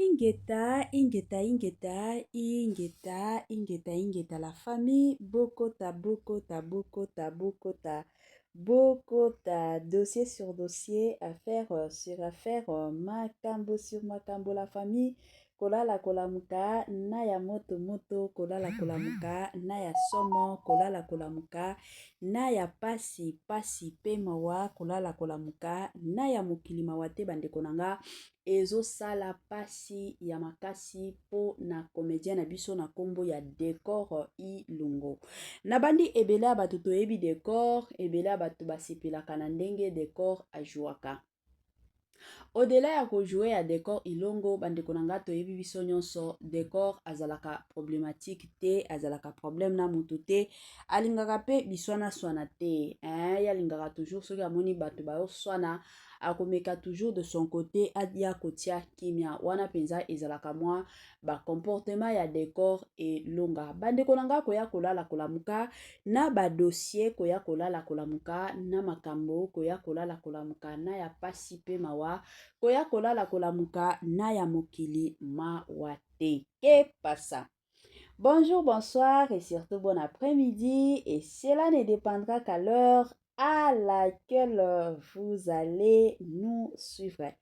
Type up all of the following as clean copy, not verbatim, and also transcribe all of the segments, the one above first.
Ingeta ingeta ingeta ingeta ingeta ingeta la famille bokota bokota bokota bokota bokota dossier sur dossier affaire sur affaire makambo sur makambo la famille kolala kolamuka na ya moto moto kolala kolamuka na ya somo kolala kolamuka na ya pasi pasi pe mawa kolala kolamuka na ya mokili mawa te bandeko na nga Ezosala pasi ya makasi po na comedien na biso na kombo ya Decor Ilungo. Nabandi ebele ya bato toyebi Decor, ebele ya bato basepelaka na ndenge Decor ajouaka. Au-delà ya ko jouer ya Decor Ilongo, bandeko na nga toyebi biso nyonso Decor azalaka problematique te, azalaka problème na mutu te, alingaka pe biswana swana te. Hein, ye alingaka toujours soki amoni bato baoswana akomeka toujours de son cote aya kotia kimia wana mpenza ezalaka mwa ba comportement ya decor elonga bandeko na nga koya kolala kolamuka na ba dossier koya kolala kolamuka na makambo koya kolala kolamuka na ya pasi pe mawa koya kolala kolamuka na ya mokili mawa te ke pasa Bonjour, bonsoir et surtout bon après-midi. Et cela ne dépendra qu'à l'heure à laquelle vous allez nous suivre.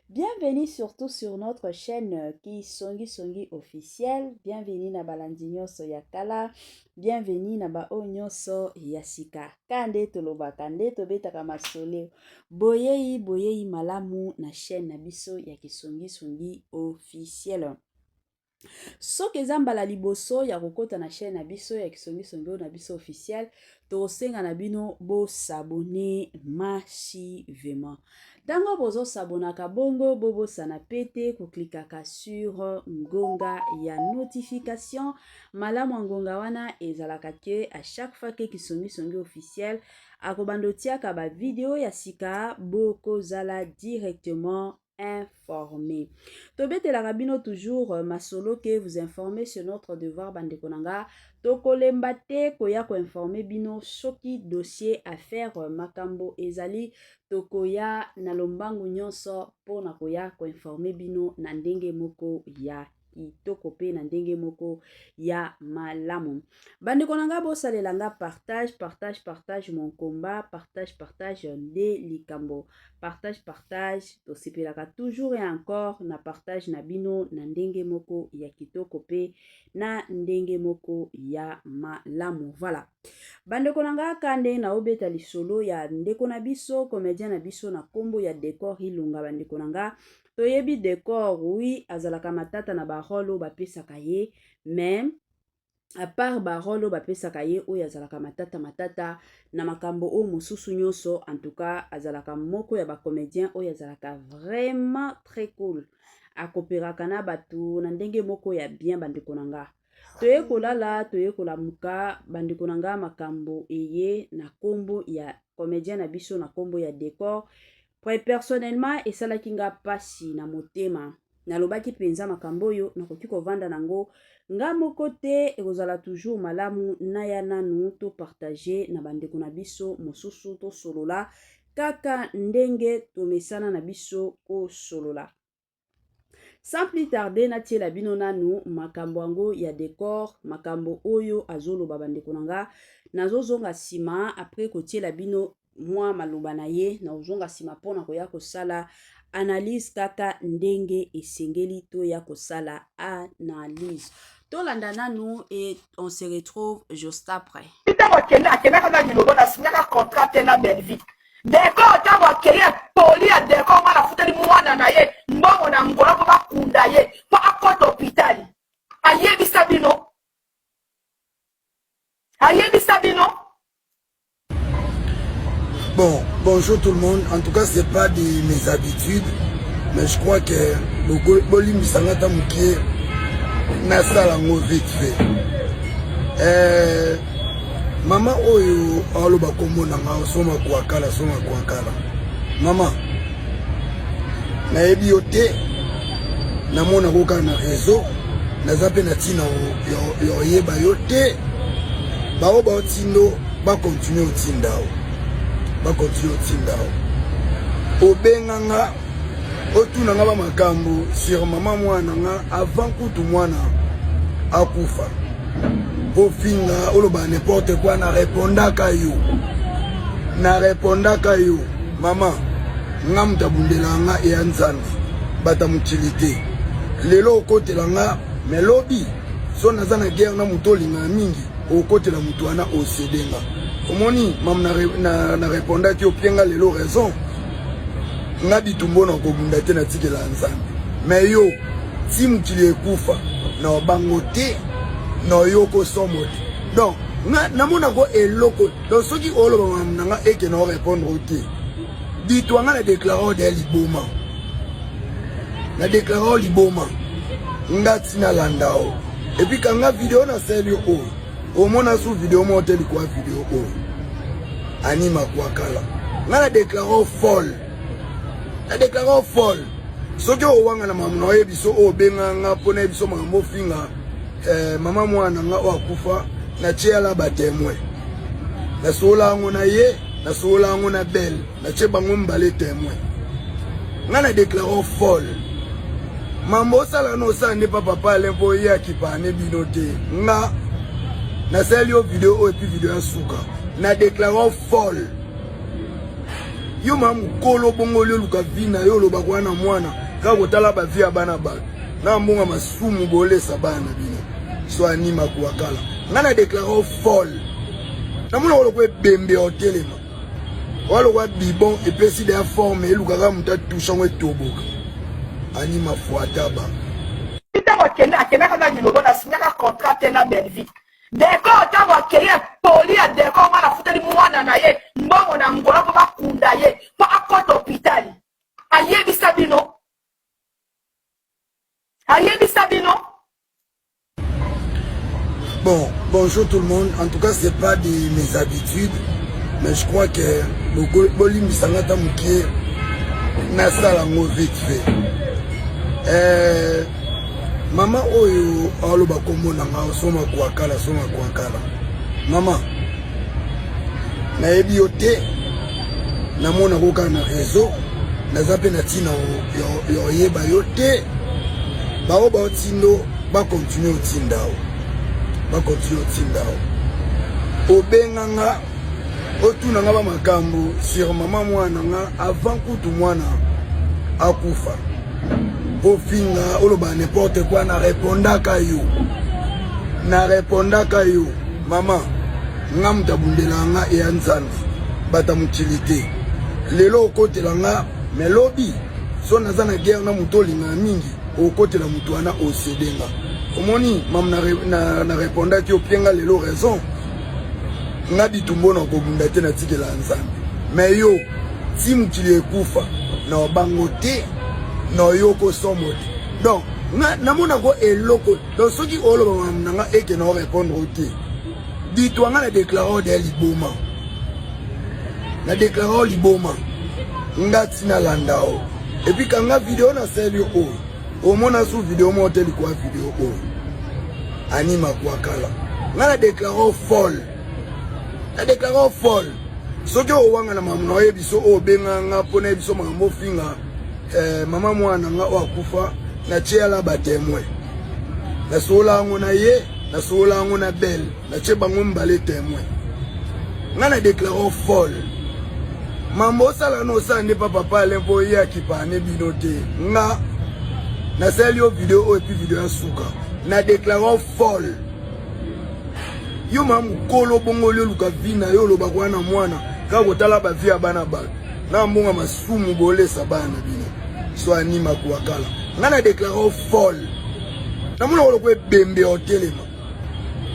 Bienvenue surtout sur notre chaîne qui Songi Songi officiel. Bienvenue na balandi nyonso ya kala. Bienvenue na ba oyo nyonso ya sika. Kande tolobaka nde tobetaka masolo. Boyei boyei malamu na chaîne na biso ya Kisongi Songi officiel. Soki eza mbala liboso ya kokota na chaîne na biso ya kisongisongi oyo na biso officiel, tokosenga na bino bosabone massivement. Ntango bozosabonaka bongo, bobosana pe te koklikaka sur ngonga ya notification. Malamu ya ngonga wana ezalaka ke à chaque fois ke kisongisongi officiel akobanda otiaka ba video ya sika, bokozala directement informer. Tobetelaka bino toujours euh, masolo que vous informer sur notre devoir bandeko na nga. Tokolemba te koya ko informer bino soki dossier affaire euh, makambo ezali tokoya na lombangu nyonso mpo na koya ko informer bino na ndenge moko ya kitoko mpe na ndenge moko ya malamu. Bandeko na nga bosalela nga partage partage partage mon combat partage partage nde likambo partage partage tosepelaka toujours et encore na partage na bino na ndenge moko ya kitoko mpe na ndenge moko ya malamu. Voilà bandeko na nga ka nde naobeta lisolo ya ndeko na biso comédien na biso na nkombo ya Decor Ilunga. Bandeko na nga toyebi Decor, oui azalaka matata na ba role oyo bapesaka ye, mais à part ba role oyo bapesaka ye oyo azalaka matata matata na makambo oyo mosusu nyonso, en tout cas azalaka moko ya ba comédien oyo azalaka vraiment très cool, akoperaka na bato na ndenge moko ya bien. Bandeko na nga toye kolala toye kolamuka, bandeko na nga makambo eye na nkombo ya comédien na biso na nkombo ya Decor. Personnellement esalaki nga pasi na motema, nalobaki mpenza makambo oyo nakoki kovanda nango nga moko te, ekozala toujours malamu naya nanu to partage na bandeko na biso mosusu, tosolola kaka ndenge tomesana na biso kosolola. Sans plus tarder natiela bino nanu makambo yango ya Decor, makambo oyo azoloba. Bandeko na nga nazozonga nsima après kotiela bino mwa maloba na ye, nazozonga nsima mpona koya kosala analyse kaka ndenge esengeli toya kosala analyse. Tolanda nanu et on se retrouve juste après. Ntango akende akendaka na lilobo nasinyaka contrat te na Bellevue. Decor ntango akei atoli ya Decor wana afuteli mwana na ye mbongo na Angola mpo bakunda ye mpo akota hôpital. Ayebisa bino, ayebisa bino. Bon, bonjour tout le monde. En tout cas, c'est pas de mes habitudes, mais je crois que bolimbisanga ata mokie nasala yango vite fait. Euh, mama oyo aloba kombo na nga osoma kuakala soma kuakala. Mama, nayebi yo te, namonako kaka na réseau, naza mpe na ntina ya oyeba yo te. Bao baotindo bakontinue otinda o bakontinue otinda o obenganga. Otuna nga ba makambo sur mama mwana nga avant kutu mwana akufa. Ofinga oloba n'importe quoi na répondaka yo. Na répondaka yo mama nga moto abundela nga eya Nzambe bata mokili te. Lelo okotela nga mais lobi so naza na guerre na moto olingaka mingi okotela moto wana osede nga. Omoni mam na, na, na répondaki opie nga lelo raison nga bitumba na kobunda te natikela nzambe me yo ti mokili ekufa na obango te na oyoko somo te donc nga namonako eloko donc soki oloba makambo na nga eke na orépondre te ditwa nga na déclare ode ya liboma na déclare o liboma nga ti nalanda o epuis kanga video nasali yo oyo omona su video moko te likoya video oyo ani makwakala nga na déclare o folle na déclare o folle soki owanga na makambo na oyebi so oyo obenga nga mpo nayebi so makambo ofinga eh, mama mwana nga oyo akufa natyeyala batemoin nasolola yango na ye nasolola yango na belle natie bango mibale temoin nga na déclare folle mambo osala na osala nde pa papa alain mpo ye akipane bino te nga nasali yo video oyo epuis video ya suka na déclare folle yo ma mokolo bongoli oluka vi na yo olobaka wana mwana kaka kotala bavi ya bana bato na mbongo masumu bolesa bana na bino so anima kuakala nga na déclare folle namonaka lokola ebembe otelema oya lokola bibon epesi deya forme elukaka moto atusha yango etoboka anima fuataba ntango akende akendaka na lilobo nasinyaka contrat te na Bellevie Decor ntango akei apoli ya Decor wana afuteli mwana na ye mbongo na Angola mpo bakunda ye mpo akota hopitali ayebisa bino ayebisa bino. Bon, bonjour tout le monde. En tout cas, c'est pas de mes habitudes, mais je crois que bolimbisa nga ata mokie nasala yango vite fait. Euh, mama oyo aloba kombo na nga osoma kuakala soma kuakala. Mama, nayebi yo te, namonako kaka na réseau, naza mpe na ntina ya oyeba yo te. Baoyo baotindo bakontinue otinda o bakontinue otinda o obenga nga otuna nga bamakambo sur mama mwana nga avant kutu mwana akufa ofinga oloba n'importe quoi na répondaka yo na répondaka yo mama nga moto abundela nga eya nzambe bata mokili te lelo okotela nga me lobi so naza na guerre na moto olingaka mingi okotela moto wana osede nga omoni mam na, na, na répondaki opie nga lelo raison nga bitumba na kobunda te natikela nzambe me yo ti mokili ekufa na obango te na oyoko somo te donc nga namonako eloko donc soki oloba makambo na nga eke na orépondre te ditwa nga na déclare ode ya liboma na déclare o liboma nga ti nalanda o epuis kanga video nasali yo oyo omona su video moko te likoya video oyo anima kwakala nga na déclare o folle na déclare o folle soki owanga na makambo na oyebi so oyo obenga nga mpo nayebi so makambo ofinga eh, mama mwana nga oyo akufa natyeyala batemoin nasolola yango na ye nasolola yango na belle natie bango mibale témoin nga na déclare folle mambo osala na osala nde pa papa alain mpo ye akipane bino te nga nasali yo video oyo epuis video ya suka na déclare folle yo ma mokolo bongoli oluka vi na yo olobaka wana mwana kaka kotala bavi ya bana bato na mbongo masumu bolesa bana na bino so anima kuakala nga na déclare folle namonaka lokola ebembe otelema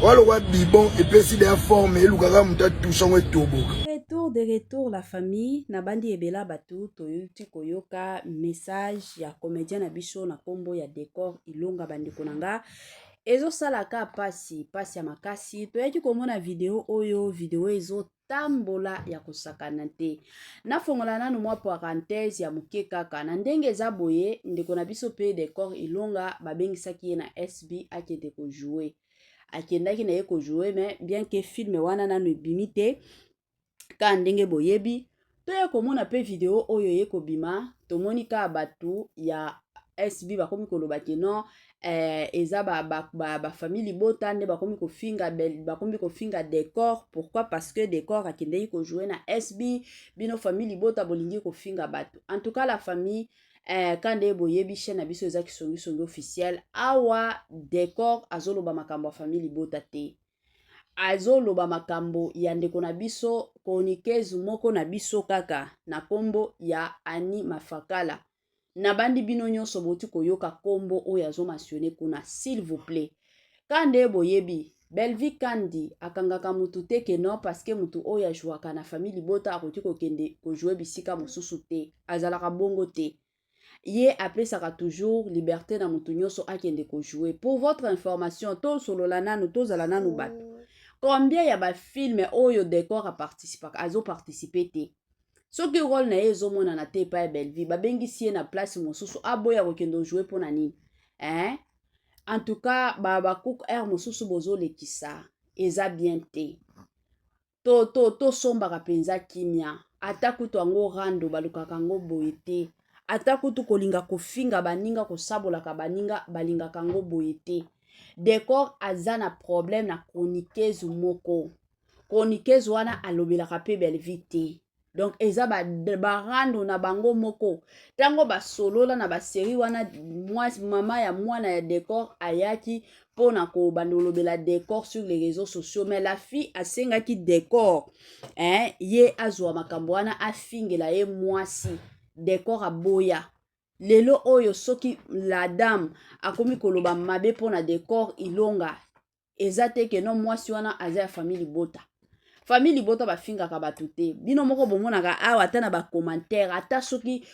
oya lokola bibon epesi deya forme elukaka moto atusha yango etoboka. Retour de retour la famille na bandi ebela batu toyuti koyoka message ya comedien na biso na kombo ya Decor Ilonga bandeko na nga ezosala ka pasi pasi ya makasi toyaki komona video oyo video ezo tambola ya kosakana te nafongola nanu mwa parenthèse ya moke kaka na ndenge eza boye ndeko na biso mpe Decor Ilonga babengisaki ye na SB akende kojoue akendaki na ye kojoue mais bien que film wana nanu ebimi te kaka ndenge boyebi. Toya komona pe video oyo eye kobima, tomoni kaka batu ya SB bakomi koloba ke non eza ba, ba, ba, ba famille libota nde bakomi kofinga bakomi kofinga Decor. Pourquoi? Parce que Decor akendeki kojouer na SB, bino famille libota bolingi kofinga bato. En tout cas la famille, ka nde boyebi, chaîne na biso eza Kisongisongi Officiel. Awa Decor azoloba makambo ya famille libota te, azoloba makambo ya ndeko na biso chroniqueuse moko na biso kaka na nkombo ya Ani Mafakala. Nabandi bino nyonso boti koyoka nkombo oyo azomentionner kuna. S'il vous plaît, ka nde boyebi, Belvi Kandi akangaka mutu te ke non, parce que mutu oyo ajwaka na famille libota akoki kokende kojouer bisika mosusu te. Azalaka bongo te. Ye apesaka toujours liberté na mutu nyonso akende kojouer. Pour votre information, tosolola nanu, tozala nanu bato. Combien ya bafilms oyo Decor aparticipaka, azoparticiper te? Soki rôle na ye ezomonana te epai ya Bellevie, babengisi ye na place mosusu, aboya kokende ojouer mpo na nini, hein? En tout cas, bacook aire mosusu bozolekisa eza bien te. Tosombaka to, to mpenza kimia. Ata kutu yango rando balukaka yango boye te. Ata kutu kolinga kofinga baninga, kosabolaka baninga, balingaka yango boye te. Decor aza na problème na chroniqueuse moko. Chroniqueuse wana alobelaka mpe Bellevie te. Donc eza barando na bango moko. Ntango basolola na basérie wana, mama ya mwana ya Decor ayaki mpona kobanda kolobela Decor sur les réseaux sociaux, mais la fille asengaki Decor, hein, ye azwa makambo wana afingela ye mwasi. Decor aboya. Lelo oyo soki la dame akomi koloba mabe mpona Decor Ilonga, eza te ke no mwasi wana aza ya famille libota. Famille libota bafingaka bato te. Bino moko bomonaka awa, ata na bacommentaire, ata soki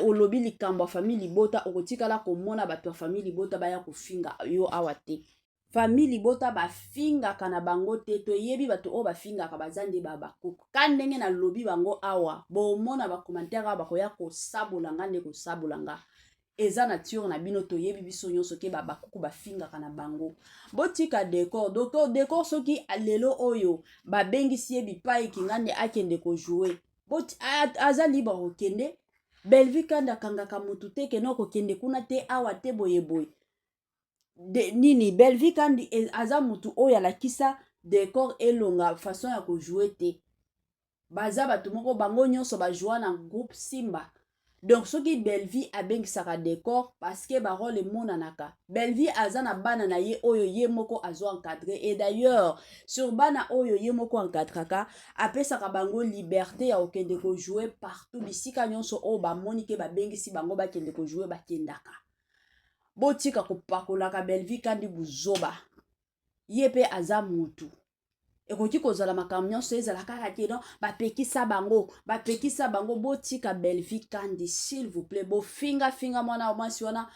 olobi likambo ya famille libota, okotikala komona bato ya famille libota baya kofinga yo awa te. Famille libota bafingaka na bango te. Toyebi bato oyo bafingaka baza nde babakuku. Ka ndenge nalobi bango awa, bomona bacommentaire awa, bakoya kosabola nga nde kosabola nga. Eza nature na bino, toyebi biso nyonso ke babakuku bafingaka na bango. Botika Decor. Donc Decor, soki lelo oyo babengisi ye bipai kinga nde akende kojouer, aza libre kokende. Bellevue Kanda akangaka motu te ke no kokende kuna te, awa te, boyeboye de, nini. Bellevue Kandi aza motu oyo alakisa Decor Elonga façon ya kojouer te. Baza bato moko, bango nyonso bajoua na groupe Simba. Donc soki Bellevue abengisaka Decor, parce que barôle emonanaka. Bellevue aza na bana na ye oyo ye moko azo encadre. Et d'ailleurs, sur bana oyo ye moko encadraka, apesaka bango liberté ya kokende kojouer partout, bisika nyonso oyo bamoni ke babengisi bango bakende kojouer, bakendaka. Botika kopakolaka Bellevue Kandi buzoba. Ye mpe aza mutu, ekoki kozala makambo nyonso ezala kaka ke non, bapekisa bango, bapekisa bango. Botika Bellevue Kandi, s'il vous plaît. Bofingafinga mwana mwasi wana,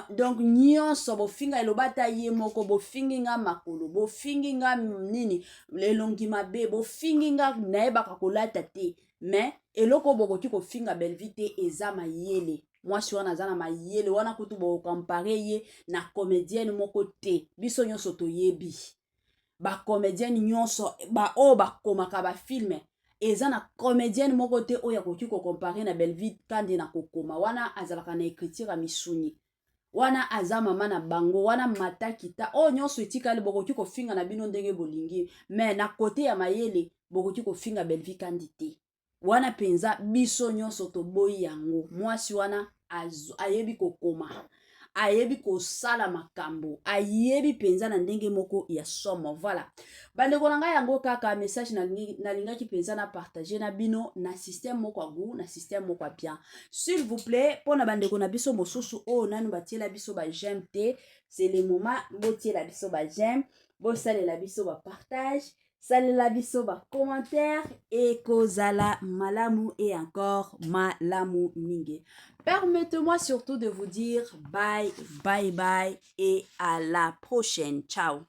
donc nyonso bofinga, eloba ata ye moko: bofingi nga makolo, bofingi nga nini, elongi mabe, bofingi nga nayebaka kolata te. Mais eloko oyo bokoki kofinga Bellevue te eza mayele. Mwasi wana aza na mayele wana, kutu bokocomparer ye na comédienne moko te. Biso nyonso toyebi bacomédienne nyonso baoyo bakomaka bafilms. Eza na comédienne moko te oyo akoki kocomparer na Bellevue Kandi na kokoma. Wana azalaka na écriture ya misuni, wana aza mama na bango wana. Matakita oyo nyonso etikali, bokoki kofinga na bino ndenge bolingi, mais na côté ya mayele bokoki kofinga Bellevue Kandi te. Wana mpenza biso nyonso toboyi yango. Mwasi wana ayebi kokoma, ayebi kosala makambo, ayebi mpenza na ndenge moko ya somo. Voilà, bandeko na ngai, yango kaka message nalingaki mpenza na partage na bino na système moko ya goût, na système moko ya bien. S'il vous plaît, mpona bandeko na biso mosusu oyo nanu batiela biso baj'aime te, c'est le moment botiela biso baj'aime, bosalela biso bapartage, salela biso bacommentaire, ekozala malamu et encore malamu mingi. Permettez-moi surtout de vous dire bye bye bye et à la prochaine. Ciao.